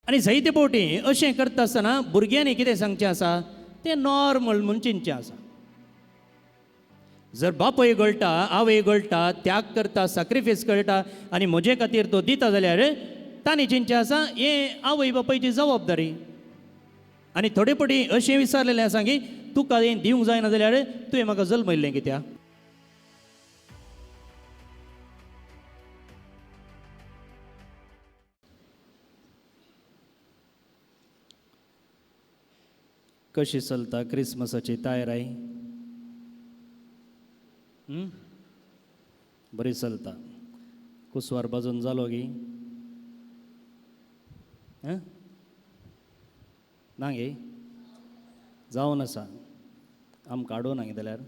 आनी जायते फावटी अशें करता आसतना भुरग्यांनी कितें सांगचें आसा तें नॉर्मल म्हूण चिंतचें आसा. जर बापूय गळटा, आवय गळटा, त्याग करता, सॅक्रिफायस करता आनी म्हजे खातीर तो दिता जाल्यार तांणी चिंतचें आसा हें आवय बापायची जबाबदारी. आनी थोडे फावटी अशें विचारलेलें आसा की तुका हें दिवंक जायना जाल्यार तुवें म्हाका जल्मयल्लें कित्याक? कशी चलता क्रिसमसाची तयाराय? बरी चलता. कुसवार बाजून जालो गी? ना गे, जावन आसा. आमकां हाडूं ना जाल्यार?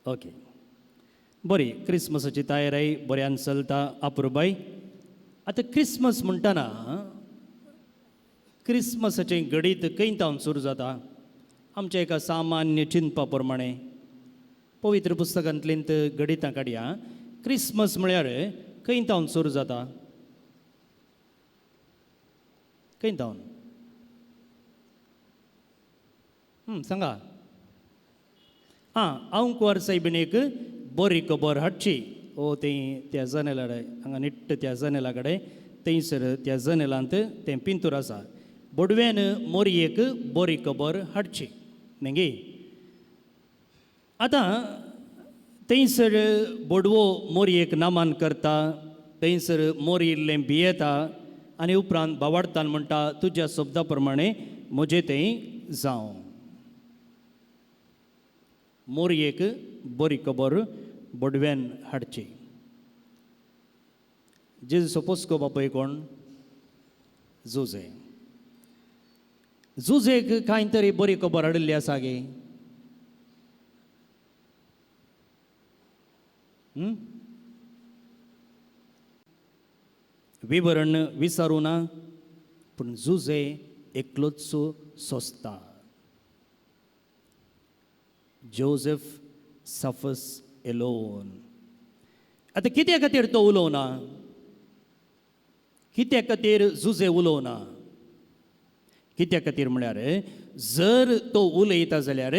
ओके, बरी क्रिसमसाची तयाराय बऱ्यान चलता. अप्रुबाय. आतां क्रिसमस म्हणटना क्रिसमसाचें गणीत खंय तावन सुरू जाता? आमच्या एका सामान्य चिंतपा प्रमाणे पवित्र पुस्तकांतलीं गणितां काडया. क्रिसमस म्हळ्यार खंय तावन सुरू जाता? खंय तावन? सांगा. आं, हांव कुंवर सायबिणीक बरी खबर हाडची. ओ थंय त्या जनेला कडेन, हांगा निट्ट त्या जनेला कडेन, थंयसर त्या जनेलांत तें पिंतूर आसा. बोडव्यान मोरयेक बरी खबर हाडची न्ही. आतां थंयसर बोडवो मोरयेक नामान करता, थंयसर मोरी इल्लें भियेता आनी उपरांत बावाडतान म्हणटा तुज्या शब्दा प्रमाणे म्हजें थंय जावं. मोरयेक बरी खबर बोडव्यान हाडची. जेजूचो पोसको बापूय कोण? जुजे. जुजेक कांय तरी बरी खबर हाडिल्ली आसा गे? विवरण विचारूं ना, पूण जुजे एकलोच सोंसता. Joseph suffers alone. आतां कित्या खातीर तो उलोवना? कित्या खातीर जुजे उलोवना? कित्या खातीर म्हळ्यार जर तो उलयता जाल्यार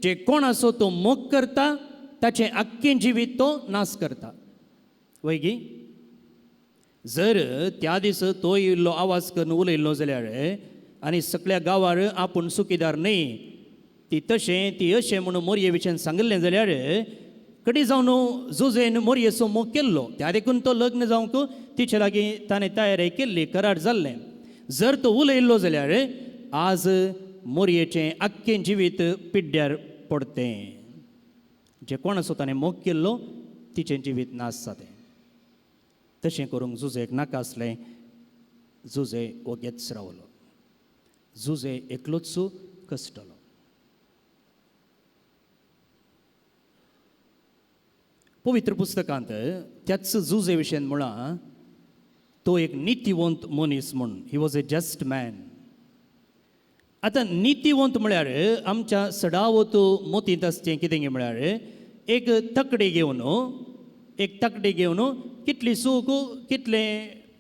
जे कोण आसो तो मोग करता ताचें आख्खें जिवीत तो नाश करता. वय गी? जर त्या दीस तो इल्लो आवाज करून उलयल्लो जाल्यार आनी सगळ्या गांवार आपूण चुकीदार न्हय, ती तशें ती अशें म्हणून मोरये विशयान सांगिल्लें जाल्यार कडी जावन जुजेन मोरयेचो मोग केल्लो, त्या देखून तो लग्न जावंक तिचे लागीं ताणें तयारी केल्ली, करार जाल्लें. जर तो उलयल्लो जाल्यार आज मोरयेचें आख्खें जिवीत पिड्ड्यार पडतें. जे कोण आसो ताणें मोग केल्लो तिचें जिवीत नाश जातें. तशें करूंक जुजेक नाका आसलें. जुजे वोगेच रावलो. जुजे एकलोच कश्टलो. पवित्र पुस्तकांत त्याच जुजे विशयान म्हळां तो एक नितीवंत मनीस म्हूण. He was a just man. आतां नितीवंत म्हळ्यार आमच्या सडावत मोतींत आसचें कितें म्हळ्यार एक तकडी घेवन, एक तकडी घेवन कितली सूख कितलें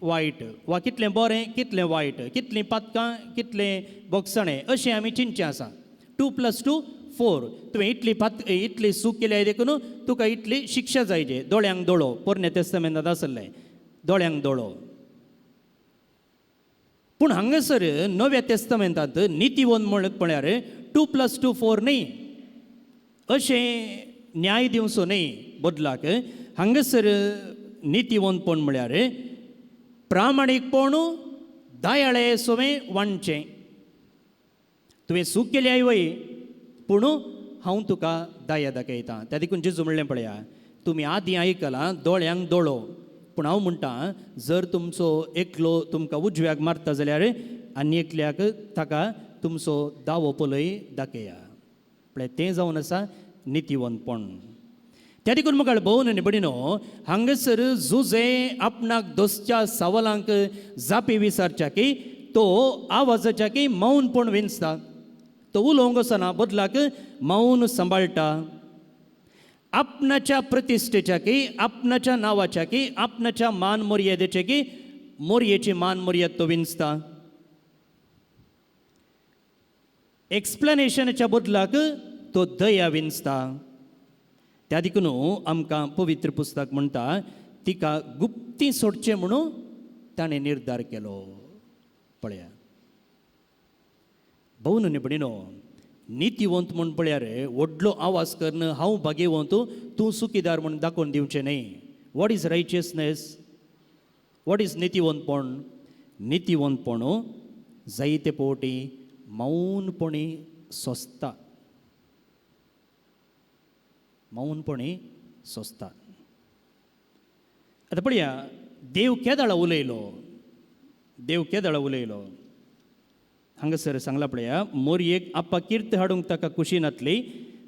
वायट, वा कितलें बरें कितलें वायट, कितलीं पातकां कितलें बोगसणें अशें आमी चिंतचें आसा. 2 + 2 4. तुवें इतली इतली सूख केली देखून तुका इतली शिक्षा जायजे. दोळ्यांक दोळो, पोरण्या तेस्तामेंतांत आसलें दोळ्यांक दोळो. पूण हांगासर नव्या तेस्तामेंतांत नितीवंत म्हळ्यार 2 + 2 4 न्हय, अशें न्याय दिवचो न्हय. बदलाक हांगासर नितीवंतपण म्हळ्यार प्रामाणीकपण, दयाळे सवें वांटचें. तुवें चूक केली वय, पूण हांव तुका दया दाखयतां. त्या देखून जेजू म्हणलें पळया, तुमी आदीं आयकलां दोळ्यांक दोळो, पूण हांव म्हणटा जर तुमचो एकलो तुमकां उजव्याक मारता जाल्यार आनी एकल्याक ताका तुमचो दावो पलय दाखया. पळय तें जावन आसा नितीवंतपण. त्या देखून म्हाका भोवन आनी भयणीनो, हांगासर जुजे आपणाक दोसच्या सवालांक जापी विचारच्या की तो आवाजाच्या की मौनपण विंचता. तो उलोवंक वचना, बदलाक मौन सांबाळटा. आपणाच्या प्रतिश्ठेच्या की, आपणाच्या नांवाच्या की, आपणाच्या मान मर्यादेच्या की मोरयेची मान मर्याद तो विंचता? एक्सप्लेनेशनाच्या बदलाक तो दया विंचता. त्या देखून आमकां पवित्र पुस्तक म्हणटा तिका गुप्ती सोडचें म्हणून ताणें निर्धार केलो. पळया भोवन निबडिनो नितीवंत म्हूण पळयार व्हडलो आवाज करून हांव भागेवंत तूं सुखीदार म्हूण दाखोवन दिवचें न्हय. What is righteousness? What is नितीवंतपण? नितीवंतपण जायते फावटी मौनपणी सोंसता, मौनपणी सोंसता. आतां पळया देव केदाळा उलयलो, देव केदाळा उलयलो हांगासर सांगला पळया मोरयेक आपा कीर्त हाडूंक ताका खुशी नातली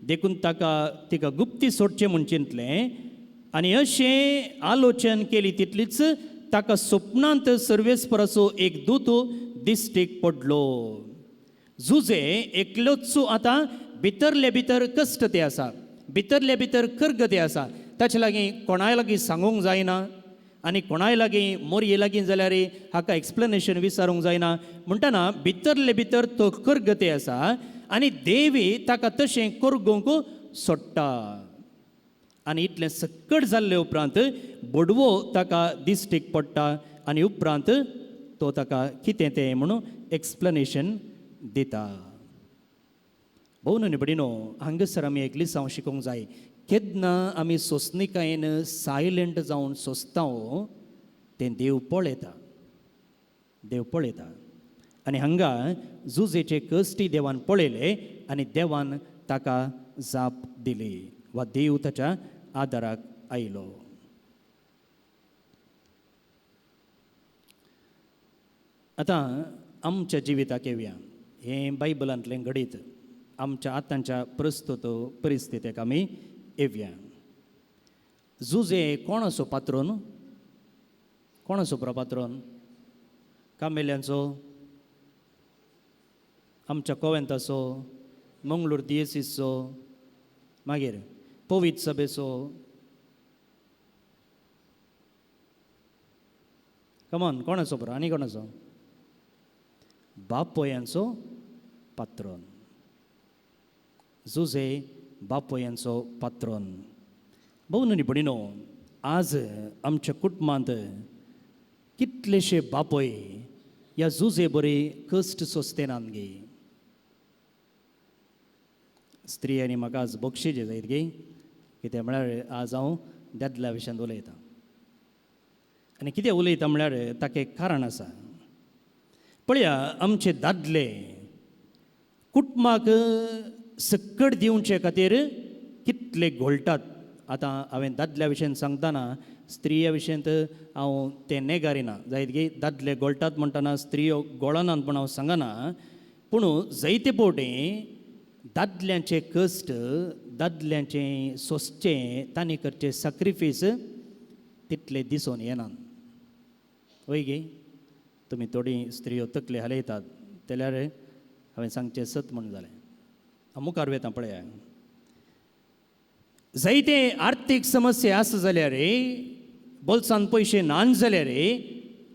देखून ताका तिका गुप्ती सोडचें म्हूण चिंतलें आनी अशें आलोचन केली तितलीच ताका सपनांत सर्वेस्पराचो एक दूत दिश्टीक पडलो. जुजे एकलोच आतां भितरले भितर कश्ट ते आसा, भितरले भितर करगते आसा, ताचे लागीं कोणाय लागीं सांगूंक जायना आनी कोणाय लागीं मोरये लागीं जाल्यार हाका एक्सप्लेनेशन विचारूंक जायना. म्हणटना भितरले भितर तो करगते आसा आनी देवी ताका तशें करगोवंक सोडटा. आनी इतलें सक्कड जाल्ले उपरांत बडवो ताका दिश्टीक पडटा आनी उपरांत तो ताका कितें तें म्हणून एक्सप्लेनेशन दिता. भोव न्हय भयणीनो हांगासर आमी एक लिसांव शिकोवंक जाय. केन्ना आमी सोंसणिकायेन सायलंट जावन सोंसता तें देव पळयता, देव पळयता. आनी हांगा जुजेचे कश्टी देवान पळयले आनी देवान ताका जाप दिली वा देव ताच्या आदाराक आयलो. आतां आमच्या जिविताक येवया. हें बायबलांतलें घडीत आमच्या आतांच्या प्रस्तुत परिस्थितीक आमी येवया. जुजे कोणाचो पात्रोन? कोणाचो पात्रोन? कामेल्यांचो, आमच्या कोवेंताचो, मंगळूर दियेसीचो, मागीर पवित्र सभेचो. कमॉन, कोणाचो बरो आनी कोणाचो? बापोयांचो पात्रोन. जुजे बापोयांचो पात्रोन. भोव न्हय भयणीनो आज आमच्या कुटुंबांत कितलेशे बापोय ह्या जुजे बरी कश्ट सोंसते नात गे. स्त्रियांनी म्हाका आज बक्षीचे जायत गे, कितें म्हळ्यार आज हांव दादल्या विशयांत उलयतां आनी कितें उलयता म्हळ्यार ताका एक कारण आसा. पळया आमचे दादले कुटुंबाक सक्कड दिवचे खातीर कितले घोळटात. आतां हांवें दादल्या विशयान सांगतना स्त्रिया विशयांत हांव तें नेगारिना जायत गे. दादले घोळटात म्हणटना स्त्रियो गोळनात म्हूण हांव सांगना, पूण जायते फावटी दादल्यांचे कश्ट, दादल्यांचें सोंसचें, तांणी करचें सॅक्रिफीस तितले दिसून येनात. वय गे? तुमी थोडी स्त्रियो तकले हालयतात जाल्यार हांवें सांगचें सत म्हूण जालें. हांव मुखार वयता. पळया जायते आर्थीक समस्या आसा जाल्यार, बोल्सान पयशे नान जाल्यार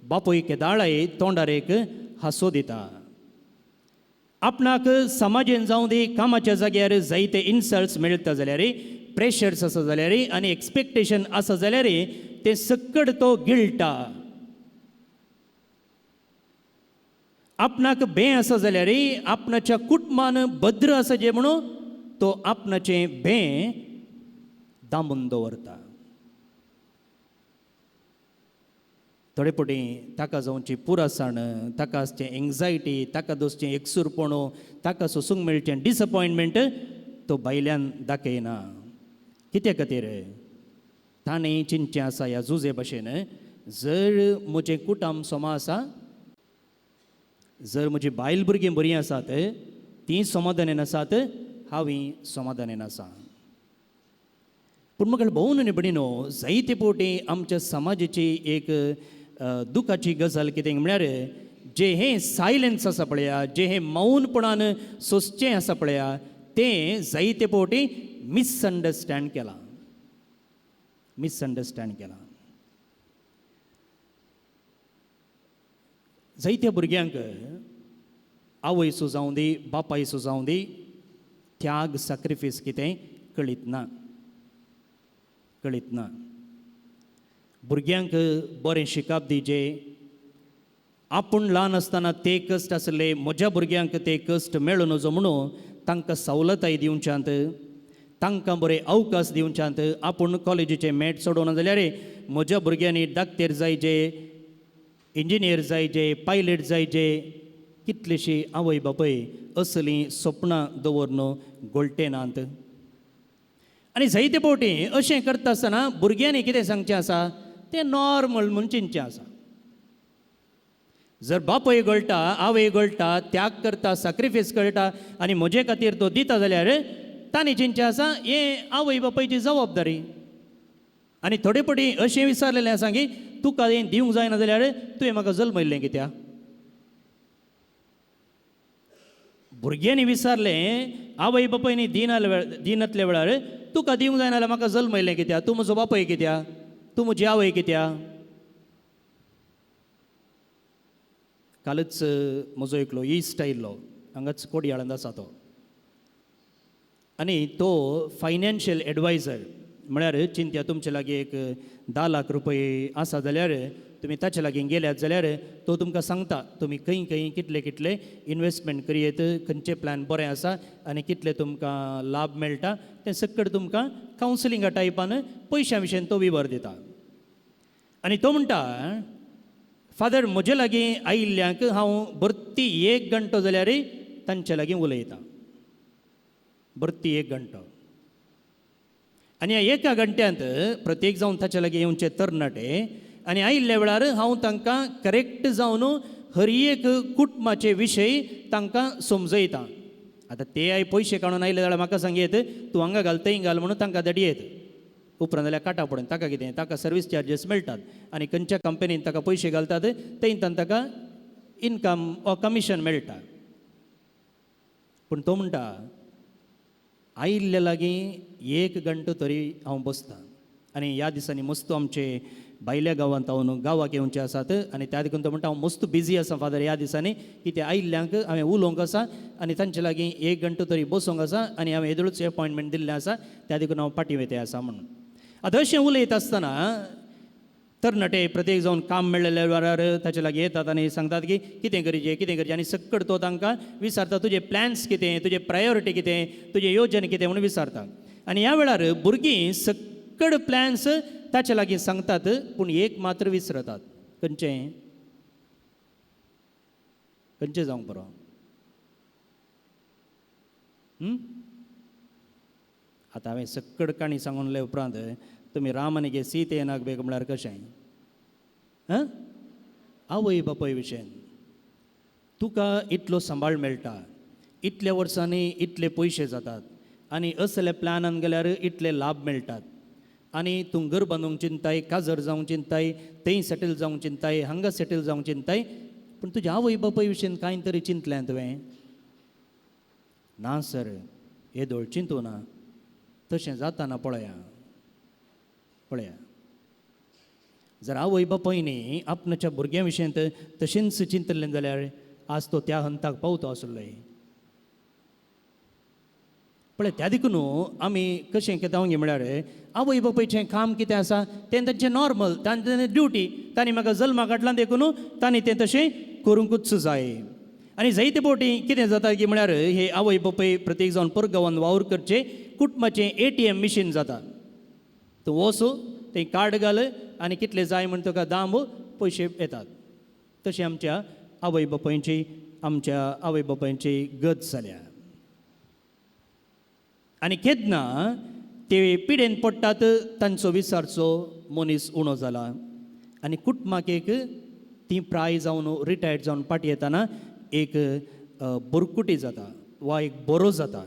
बापूय केदाळाय तोंडार एक हांसो दिता. आपणाक समाजेन जावं दी कामाच्या जाग्यार जायते इन्सल्ट्स मेळटा जाल्यार, प्रेशर्स आसा जाल्यार आनी एक्सपेक्टेशन आसा जाल्यार तें सक्कड तो गिळटा. आपणाक बें आसा जाल्यार आपणाच्या कुटुंबान भद्र आसा जें म्हणून तो आपणाचें बें दामून दवरता. थोडे फावटी ताका जावची पुरासाण, ताका आसचें एंग्जायटी, ताका दसचें एकसूरपण, ताका सोसूंक मेळचें डिसपॉयंटमेंट तो भायल्यान दाखयना. कित्या खातीर? ताणें चिंतचें आसा ह्या जुजे भशेन, जर म्हजें कुटुंब समा आसा, जर म्हजी बायल भुरगीं बरीं आसात, तीं समाधानेन आसात, हांवूय समाधानेन आसा. पूण म्हाका भोव न्हय भयणीनो जायते फावटी आमच्या समाजाची एक दुखाची गजाल कितें म्हळ्यार जे हें सायलन्स आसा पळया, जे हें मौनपणान सोंसचें आसा पळया, तें जायते फावटी मिसअंडरस्टँड केलां, मिसअंडरस्टँड केलां. जायत्या भुरग्यांक आवयचो जावं दी बापायचो जावं दी त्याग सॅक्रिफीस कितें कळीत ना, कळीत ना. भुरग्यांक बरें शिकप दिजे. आपूण ल्हान आसतना ते कश्ट आसले, म्हज्या भुरग्यांक ते कश्ट मेळूं नजो म्हणून तांकां सवलताय दिवच्यांत, तांकां बरे अवकाश दिवच्यांत. आपूण कॉलेजीचें मॅट सोडोवना जाल्यार म्हज्या भुरग्यांनी डाक्टर जायजे, इंजिनियर जायजे, पायलट जायजे. कितलीशी आवय बापूय असलीं सपनां दवरून गोलटेनात. आनी जायते फावटी अशें करता आसतना भुरग्यांनी कितें सांगचें आसा तें नॉर्मल म्हूण चिंतचें आसा. जर बापूय गळटा, आवय गळटा, त्याग करता, सॅक्रिफायस करता आनी म्हजे खातीर तो दिता जाल्यार तांणी चिंतचें आसा हें आवय बापायची जबाबदारी. आनी थोडे फावटी अशें विचारलेलें आसा की तुका हें दिवंक जायना जाल्यार तुवें म्हाका जल्मयल्लें कित्याक? भुरग्यांनी विचारलें आवय बापायनी दिनातल्या वेळार तुका दिवंक जायना जाल्यार म्हाका जल्मयल्लें कित्याक? तूं म्हजो बापूय कित्याक? तूं म्हजी आवय कित्याक? कालच म्हजो एकलो इश्ट आयिल्लो, हांगाच कोडयाळांत आसा तो, आनी तो फायनान्शियल एडवायजर. म्हळ्यार चिंत्या तुमचे लागीं एक 10 लाख रुपये आसा जाल्यार तुमी ताचे लागीं गेल्यात जाल्यार तो तुमकां सांगता तुमी खंय खंय कितले कितले इनवेस्टमेंट करयेत, खंयचे प्लॅन बरें आसा आनी कितले तुमकां लाभ मेळटा तें सकट तुमकां कावन्सिलिंगा टायपान पयशां विशयन तो विवर दिता. आनी तो म्हणटा, फादर म्हजे लागीं आयिल्ल्यांक हांव भरती 1 घंटो जाल्यार तांचे लागीं उलयतां, भरती 1 घंटो. आनी ह्या 1 घंट्यांत प्रत्येक जावन ताचे लागीं येवचे तरणाटे आनी आयिल्ल्या वेळार हांव तांकां करेक्ट जावन हर एक कुटुंबाचे विशय तांकां समजयतां. आतां ते I पयशे काडून आयले जाल्यार म्हाका सांगयत तूं हांगा घाल थंय घाल म्हणून तांकां धाडयेत. उपरांत जाल्यार काटा पडून ताका कितें, ताका सर्वीस चार्जीस मेळटात आनी खंयच्या कंपनीन ताका पयशे घालतात थंयतान ताका इनकम वा कमिशन मेळटा. पूण तो म्हणटा आयिल्ल्या लागीं 1 घंटो तरी हांव बसतां. आनी ह्या दिसांनी मस्त आमचे भायल्या गांवांत हांव गांवाक येवचे आसात आनी त्या देखून तो म्हणटा हांव मस्त बिजी आसा फादर ह्या दिसांनी, की ते आयिल्ल्यांक हांवें उलोवंक आसा आनी तांचे लागीं 1 घंटो तरी बसूंक आसा आनी हांवें येदोळूच एपॉयंटमेंट दिल्लें आसा, त्या देखून हांव फाटीं वयता आसा म्हणून. आतां अशें उलयता आसतना तरणाटे प्रत्येक जावन काम मेळ्ळेल्या वेळार ताचे लागीं येतात आनी सांगतात की कितें करचें कितें करचें, आनी सकट तो तांकां विचारता तुजे प्लॅन्स कितें, तुजे प्रायोरिटी कितें, तुजें योजन कितें म्हणून विचारता. आनी ह्या वेळार भुरगीं सकट प्लॅन्स ताचे लागीं सांगतात, पूण एक मात्र विसरतात. खंयचें खंयचें जावंक बरो? आतां हांवें सकट काणी सांगून उपरांत तुमी राम आनी गे सीते येनाक बेग म्हळ्यार कशें? हां, आवय बापाय विशयन तुका इतलो सांबाळ मेळटा, इतल्या वर्सांनी इतले पयशे जातात आनी असल्या प्लॅनान गेल्यार इतले लाभ मेळटात आनी तूं घर बांदूंक चिंताय, काजर जावंक चिंताय, थंय सेटल जावंक चिंताय, हांगा सेटल जावंक चिंताय, पूण तुज्या आवय बापाय विशयन कांय तरी चिंतलें तुवें? ना सर, येदोळ चिंतू ना. तशें जाताना पळया पळया, जर आवय बापायनी आपणाच्या भुरग्यां विशयंत तशेंच चिंतलें जाल्यार आज तो त्या हंताक पावतो आसलो. पळय, त्या देखून आमी कशें कितें हांव म्हळ्यार आवय बापायचें काम कितें आसा तें तांचें नॉर्मल, तांचें ड्युटी, तांणी म्हाका जल्माक हाडला देखून तांणी तें तशें करूंकूच जाय. आनी जायते फावटी कितें जाता की म्हळ्यार हे आवय बापाय प्रत्येक जावन परगांवान वावर करचें कुटुंबाचें ATM machine जाता. तूं वचू थंय कार्ड घाल आनी कितले जाय म्हण तुका दांब पयशे येतात. तशें आमच्या आवय बापायची आमच्या आवय बापायची गत जाल्या. आनी केन्ना ते पिडेन पडटात तांचो विचारचो मनीस उणो जाला आनी कुटुंबाक एक ती प्राय जावन रिटायर्ड जावन फाटीं येतना एक बुरकुटी जाता वा एक बरो जाता.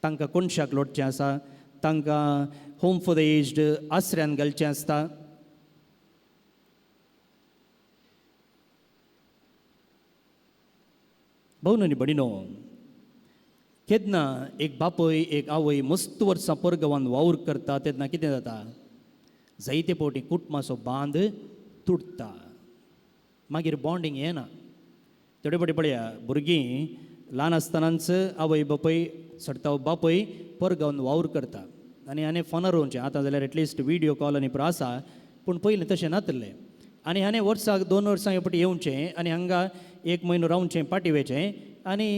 तांकां कोनशाक लोटचें आसा, तांकां होम फॉर the aged आसऱ्यान घालचें आसता. भोवन आनी भयणीनो, केन्ना एक बापूय एक आवय मस्त वर्सां परगांवान वावर करता तेन्ना कितें जाता, जायते फावटी कुटुंबाचो बांद तुटता. मागीर बॉन्डींग येना. थोडे फावटी पळया, भुरगीं ल्हान आसतनाच आवय बापूय चडताव बापूय परगावन वावर करता आनी हाणें फोनार उलोवचें. आतां जाल्यार एटलिस्ट विडियो कॉल आनी पुरो आसा, पूण पयलीं तशें नातलें. आनी हाणें वर्साक 2 वर्सां हे फावटी येवचें आनी हांगा 1 म्हयनो रावचें, पाटी वेचें आनी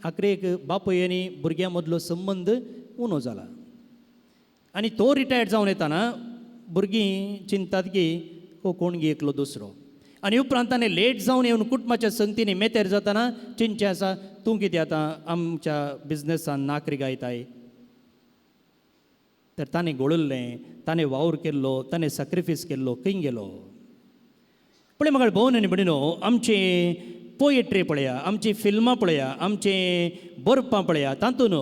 आखरेक बापूय आनी भुरग्यां मदलो संबंद उणो जाला. आनी तो रिटायर्ड जावन येताना भुरगीं चिंतात की हो कोण गी एकलो दुसरो. आनी उपरांत ताणें लेट जावन येवन कुटुंबाच्या संगतीनी मेतेर जाताना चिंतचें आसा, तूं कितें आतां आमच्या बिजनसान नाकरी गायताय. तर ताणें घोळिल्लें, ताणें वावर केल्लो, ताणें सॅक्रिफायस केल्लो, खंय गेलो? पळय म्हाका भोवन आनी भयणीनो, आमची पोएट्री पळया, आमची फिल्मां पळया, आमचें बरपां पळया, तातूंत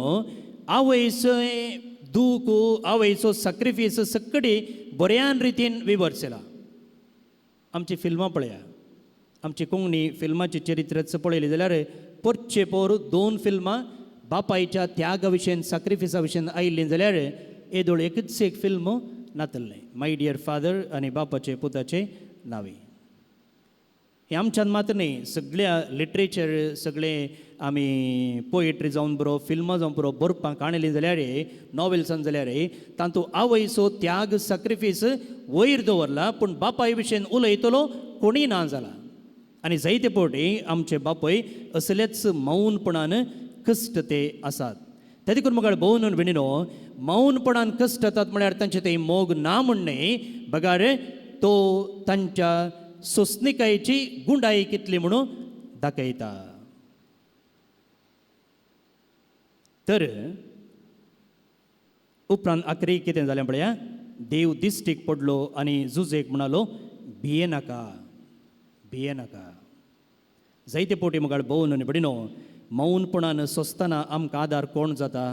आवयचो दूख, आवयचो सॅक्रिफायस सगळी बऱ्यान रितीन विवर्सला. आमची फिल्मां पळया, आमची कोंकणी फिल्माची चरित्रच पळयली जाल्यार पोरचे पोर 2 फिल्मां बापायच्या त्यागा विशयन, सॅक्रिफायसा विशयन आयिल्लीं जाल्यार येदोळ एकूच एक फिल्म नातल्लें, my dear father आनी बापाचे पुताचे नांवे. हें आमच्यान मात्र न्ही, सगळ्या लिटरेचर, सगळे आमी पोएट्री जावन बरो, फिल्मां जावन बरो, बरपां काणयलीं जाल्यार, नॉवेल्सान जाल्यार तातूंत आवयचो त्याग सॅक्रिफायस वयर दवरला, पूण बापाय विशयन उलयतलो कोणीय ना जाला. आनी जायते फावटी आमचे बापूय असलेच मौनपणान कश्ट ते आसात. ते देखून म्हाका भोवन भयणीनो, मौनपणान कश्ट जातात म्हळ्यार तांचे ते मोग ना म्हण न्ही, बगार तो तांच्या सोंसणिकायेची गुंडाई कितली म्हणून दाखयता. तर उपरांत आखरी कितें जालें पळया, देव दिश्टीक पडलो आनी जुजेक म्हणालो, भिये नाका, भिये नाका. जायते फावटी मुखार भोवन आनी भयणीनो, मौनपणान सोंसतना आमकां आदार कोण जाता?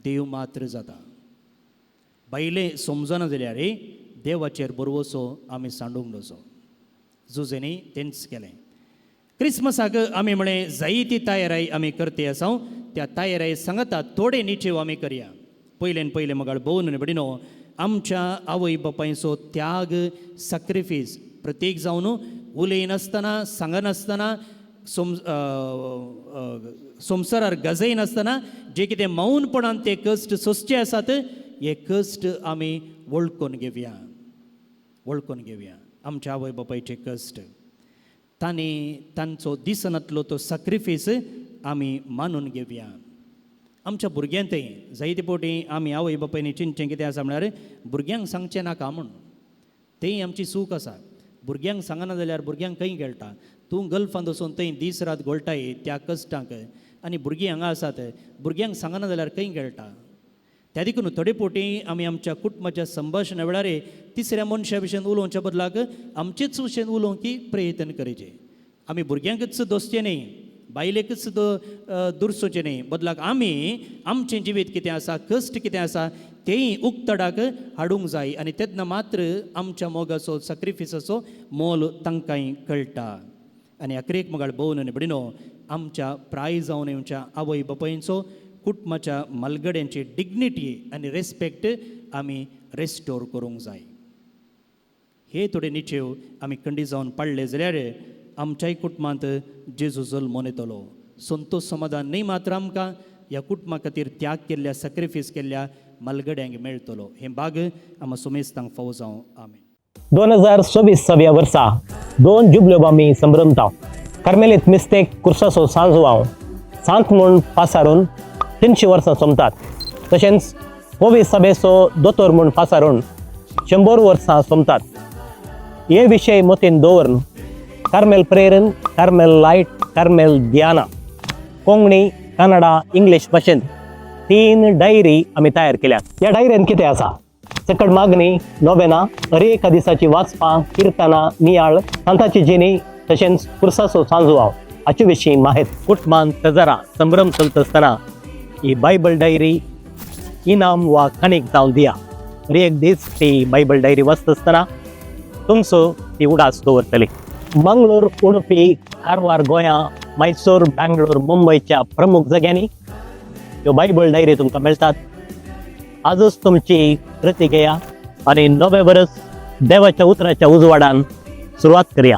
देव मात्र जाता. बायले समजना जाल्यार देवाचेर बरवसो आमी सांडूंक नजो. जुजेनी तेंच केलें. क्रिसमसाक आमी म्हळें जायती तयाराय आमी करते आसा, त्या तयाराय सांगता थोडे निचेव आमी करया. पयल्यान पयलें मगाळ भोवन आनी भयणीनो, आमच्या आवय बापायचो त्याग सॅक्रिफायस प्रत्येक जावन उलयनासतना, सांगनासतना, संवसारार गजयनासतना जे कितें मौनपणान ते कश्ट सोंसचे आसात, हे कश्ट आमी वळखून घेवया, वळखून घेवया. आमच्या आवय बापायचे कश्ट, तांणी तांचो दिसनातलो तो सॅक्रिफायस आमी मानून घेवया. आमच्या भुरग्यांतय जायते फावटी आमी आवय बापायनी चिंतचें कितें आसा म्हळ्यार भुरग्यांक सांगचें नाका म्हूण, तेंय आमची चूक आसा. भुरग्यांक सांगना जाल्यार भुरग्यांक खंय खेळटा? तूं गल्फांत वचून थंय दीस रात घोळटाय त्या कश्टांक, आनी भुरगीं हांगा आसात, भुरग्यांक सांगना जाल्यार खंय खेळटा? त्या देखून थोडे फावटी आमी आमच्या कुटुंबाच्या संभाशणा वेळार तिसऱ्या मनशा विशयन उलोवच्या बदलाक आमचेच विशयन उलोवंक प्रयत्न करचें. आमी भुरग्यांकच दोसचें न्ही, बायलेकच दुरसोचें न्ही, बदलाक आमी आमचें जिवीत कितें आसा, कश्ट कितें आसा तेंय उक्तडाक हाडूंक जाय. आनी तेन्ना मात्र आमच्या मोगाचो, सॅक्रिफायसाचो मोल तांकांय कळटा. आनी अखरेक मगाळ भोवन आनी भयणीनो, आमच्या प्राय जावन येवच्या आवय बापायंचो, कुटुंबाच्या मालगड्यांची डिग्निटी आनी रेस्पेक्ट आमी रेस्टोर करूंक जाय. हे थोडे निचेव आमी खंडीत जावन पाडले जाल्यार आमच्याय कुटुंबांत जेजू जल्मोन येतलो. संतोश समाधान न्ही मात्र आमकां ह्या कुटुंबा खातीर त्याग केल्ल्या, सॅक्रिफायस केल्ल्या मालगड्यांक मेळटलो. हें भाग आमकां सुमेस्तांक फावो जावं. आमेन. 2024 वर्सा 2 जुबल्यो आमी संभ्रमता. कार्मेलीत मिस्तेक कुर्साचो सांजवाव सांत म्हूण पासारून 300 वर्सां सोमतात, तशेंच कोवी सभेचो दोतोर म्हूण पासारून 100 वर्सां सोमतात. हे विशय मतीन दवरून कार्मेल प्रेरण, कार्मेल लायट, कार्मेल ध्याना कोंकणी, कन्नडा, इंग्लीश भाशेंत 3 डायरी आमी तयार केल्यात. ह्या डायरेंत कितें आसा? सकट मागणी, नोवेना, हर एका दिसाची वाचपां, किर्तनां, नियाळ, सांताची जिणी, तशेंच कुर्साचो सांजवाव हाचे विशीं माहित. कुटुंबान तजरा संभ्रम चलता आसतना ही बायबल डायरी इनाम वा काणीक जावन दिया. हर एक दीस ती बायबल डायरी वाचता आसतना तुमचो ती उडास दवरतली. मंगळूर, उडुपी, कारवार, गोंया, मैसूर, बँगलोर, मुंबयच्या प्रमुख जाग्यांनी ह्यो बायबल डायरी तुमकां मेळटात. आजच तुमची प्रती घेया आनी नवें वर्स देवाच्या उतराच्या उजवाडान सुरवात करया.